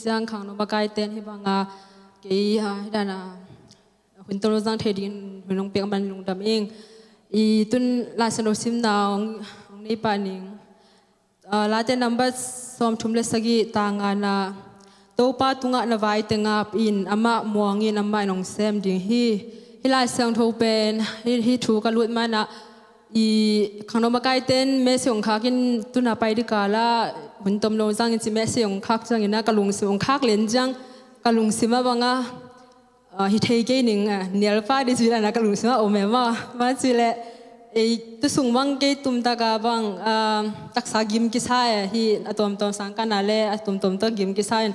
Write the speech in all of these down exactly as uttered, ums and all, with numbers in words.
Ciang khangno makai ten hih banga kei, ah, hih dana hun tawh zang thei dingin hun hong piak man lungdam ing. I tun Lai Siangtho simna hong, hong nei pah ning. Ah, Late number sawmthum le sagih tangana, Topa tungah na vai teng ap in, amah muang in, amah in hong sem ding hi. Hih Lai Siangtho pen hih, hih thu ka lut manah i khangno makai ten message hong khak in, tuna pai ding kala hun tom lo zangin ci message hong khak ciangin ah ka lungsim hong khak len ciang ka lungsim ah banga, ah, hi thei kei ning, ah, nial pah ding ci dan ah ka lungsim ah om e maw. Bang ci leh ei tu sung bang kei tumtaka bang, ah, taksa gim kisa e hi, a tuamtuam sang kana le a tuamtuam tawh gim kisa in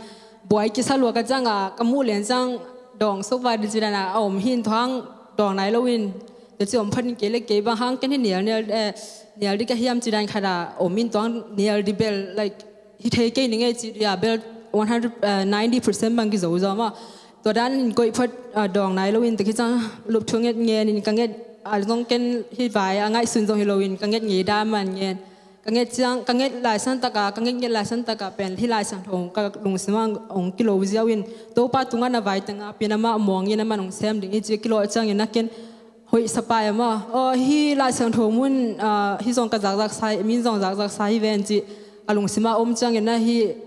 buai kisa lua ka cianga ka muh len ciang dawng suk va ding ci dan ah a om hi in tuang dawng nai lo in. Tua ci om phat in kei le kei bang hang ken hi nial, nial, eh, nial ding ka hiam ci dan khat a om in tuang nial ding bel, like, hi thei kei ning ei ci dia bel one hundred, eh, ninety percent bang kizo zaw maw. Tua dan in koih phat, ah, dawng nai lo in tua khit ciang lupthu nget ngen in ka nget, ah, zong ken hih vai a ngaihsun zong hi lo in ka nget ngei dan man ngen. Ka nget ciang, ka nget laisan taka, ka nget nget laisan taka pen hih Lai Siangtho ka lungsim ah hong kilawh ziau in, Topa tungah na vai teng ap in, amah muang in, amah in hong sem ding hi ci kilawh ciangin ah ken hoih sa pah e maw. Aw, hih Lai Siangtho mun, ah, hih zong ka zakzak sa hi, min zong zakzak sa hi ven ci ka lungsim ah om ciangin ah hih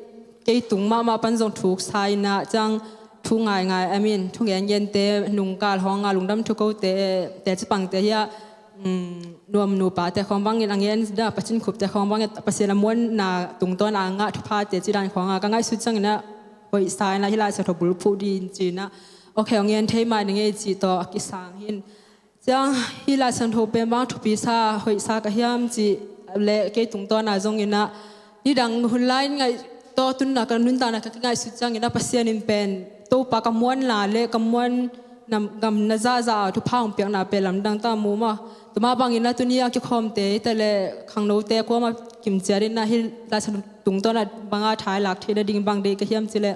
kei tung mahmah pan zong thuk sa in ah ciang thu ngaingai, I mean, thu ngen ngente, nungkal hong a lungdam thu kote, teci pangte hi a, um, nuam nupa te khawng bangin a ngen da, Pasian khup te khawng bangin Pasian a muanna tungtawn a ngah thupha teci dan khawng a ka ngaihsut ciangin ah hoih sa in ah hih Lai Siangtho bulphuh ding ci in ah, okay, hong ngen thei mai ning ei ci tawh a kisang hi in. Ciang hih Lai Siangtho pen bang thupi sa, hoih sa ka hiam ci le kei tungtawn a zongin ah nidang hun lai in ngaih tawh tun a ka nuntakna ka kingaihsut ciangin ah Pasian in pen Topa ka muanna le ka muan nam, gam na zahzah a thupha hong piakna pen lamdang ta mu maw. Tua mah bangin ah tuni a kikhawmte hi ta le khangnote kuamah kimciat in ah hih Lai Siangtho tungtawn a banga thailak theih nading bang deih ka hiam ci leh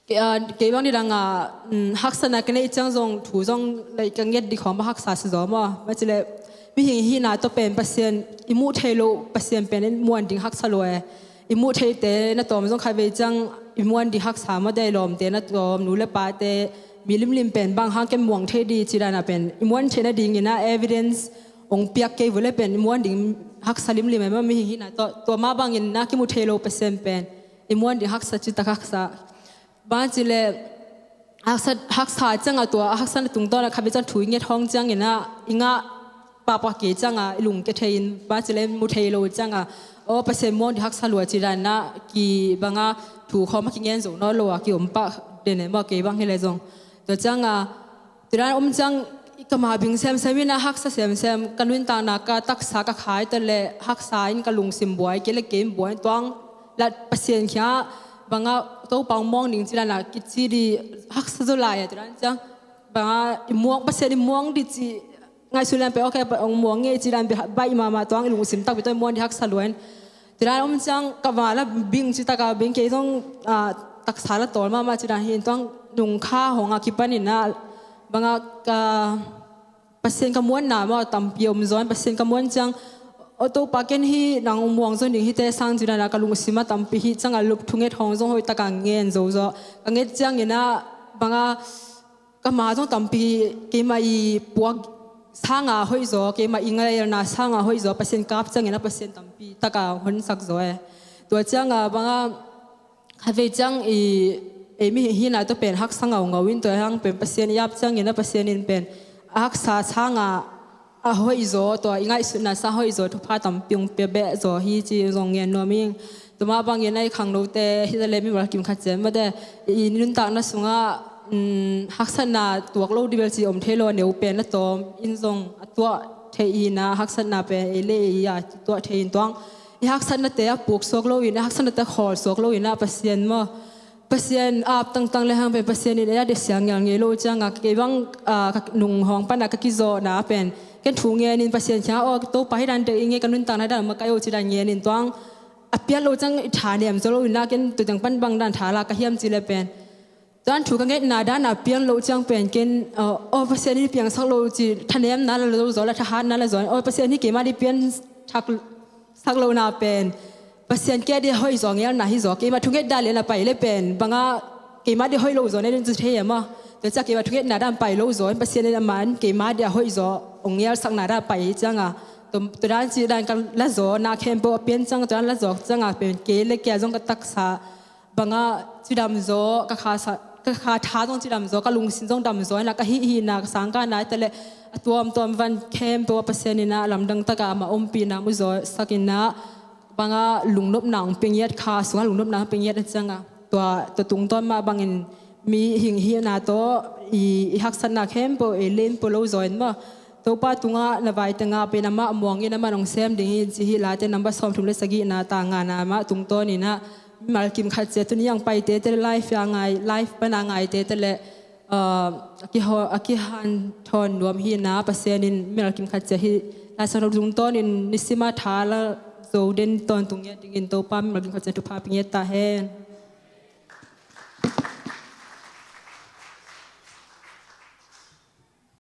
kei, ah, kei bang nidang a, um, haksatna ka neih ciang zong thu zong, like, ka nget ding khawng bang haksa sa zaw maw. Bang ci leh mihing hihna tawh pen Pasian i muh thei lo Pasian pen in muan ding haksa lua e. I muh theite na tawm zong khatvei ciang i muan ding haksa maw, dei lawmte na tawm, nu le pate, mi limlim pen bang hang ken muang thei ding ci dan ah pen i muan theih nadingin ah evidence hong piak kei vua le pen i muan ding haksa limlim e maw, mihing hihna tawh. Tua mah bangin na kimu thei lo Pasian pen i muan ding haksa, citak haksa. Bang ci leh haksa, haksa ciang a tua a haksa na tungtawn a khatvei ciang thu i nget hong ciangin ah i ngah pahpah kei ciang a i lungkia thei in, bang ci leh mu thei lo ciang a, aw, Pasian muang ding haksa lua ci dan ah ki banga thu khawng a kingen zo nawn lo a ki om pah den e maw, kei bang hi leh zong. Tua ciang a Tua dan om ciang ka ma bing semsem in ah haksa semsem, ka nuntakna ka taksa ka khai ta le haksa in ka lungsim buai, kei le kei in buai, tuang lat Pasian kiangah banga Topa hong muang ding ci dan ah kici ding haksa zaw lai a, tua dan ciang banga i muang, Pasian i muang ding ci ngaihsun lian pen, okay, hong muang ngei ci dan baih mahmah, tuang i lungsim takpi tawh i muang ding haksa lua in. Tua dan om ciang ka ma la bing, citak a bing, kei zong, ah, taksa la tawl mahmah ci dan hi in, tuang nung kha hong a kipan in ah banga ka Pasian ka muanna maw tampi om zaw in, Pasian ka muan ciang, aw Topa, ken hih nang hong muang zaw ning hihte sang ci dan ah ka lungsim ah tampi hih ciang a lup thunget hong zong hoih tak a ngen zo zaw. Ka nget ciangin ah banga ka ma zong tampi keimah i puak sang a hoih zaw, keimah i ngailna sang a hoih zaw, Pasian kap ciangin ah Pasian tampi tak a honsak zaw e. Tua ciang a banga khatvei ciang i, ei mihing hihna tawh pen haksa ngaungau in, tua hang pen Pasian i ap ciangin ah Pasian in pen a haksa sang a a hoih zaw, tua i ngaihsutna sang hoih zaw thupha tampi hong pia beh zaw hi ci zong ngen nuam ing. Tua mah bangin ah i khangnote hi ta le mimal kim khat ciat mah te i nuntakna sungah, um, haksatna tuak lo ding bel ci om thei lo, a neu pen a tawm in zong a tuah thei in ah haksatna pen ei le ei a tuah thei in, tuang i haksatnate a puk suak lo in, i haksatnate khawl suak lo in ah Pasian maw, Pasian ap tangtang le hang pen Pasian in ei a desiang ngial ngei lo ciang a, kei bang, ah, ka nung hong pan a ka kizawhna pen ken thu ngen in Pasian kiangah, aw Topa, hih dan dek i ngei, ka nuntakna dan makaih o ci dan ngen in, tuang a pian lo ciang i tha nem zaw lo in ah ken tua teng pan bang dan tha la ka hiam ci le pen tuan thu ka ngetna dan a pian lo ciang pen ken, ah, aw Pasian in piangsak lo ci thanemna la lo zaw, la thahatna la zaw, aw Pasian in keimah ding piansak, sak lo na pen Pasian kia dia hoih zaw ngelna hi zaw. Keima thungetna dan lian a pai le pen banga keima dia hoih lo zaw ne ding ci thei e maw? Tua ciang keima thungetna dan pai lo zaw in Pasian in a man keima dia hoih zaw ong ngelsakna dan a pai cianga, tua dan ci dan ka la zaw na khempeuh a pian cianga, tua dan la zaw cianga pen kei le kei a zong ka taksa banga cidam zaw, ka kha sa, ka kha tha zong cidam zaw, ka lungsim zong dam zaw ina ka hih hihna, ka sangkahna hi ta le a tuamtuam van khempeuh a Pasian ina lamdang taka ama ompihna mu zaw sak ina banga lungnopna ong pia ngiat, kha sunga lungnopna ong pia ngiat a cianga, tua, tua tungtawn mah bangin mi hing hihna tawh i, i haksatna khempeuh i len pua lo zaw in maw? Topa tunga na vai tengah pen amah muangin amah nong sem ding hi ci hi. Late number sawmthum le sagihna tang ngana mah tungtawn ina mimal kim khat cia tuni ang paite te le live a ngai, live pana ngaite te le, uh, a kiho, a kihanthawn nuam hi na Pasian in mimal kim khat cia hi. Lai sawmthum tungtawn in nisima tha la zo den tawntung ngiat dingin Topa mimal kim khat cia thupha pi ngiat ta hen.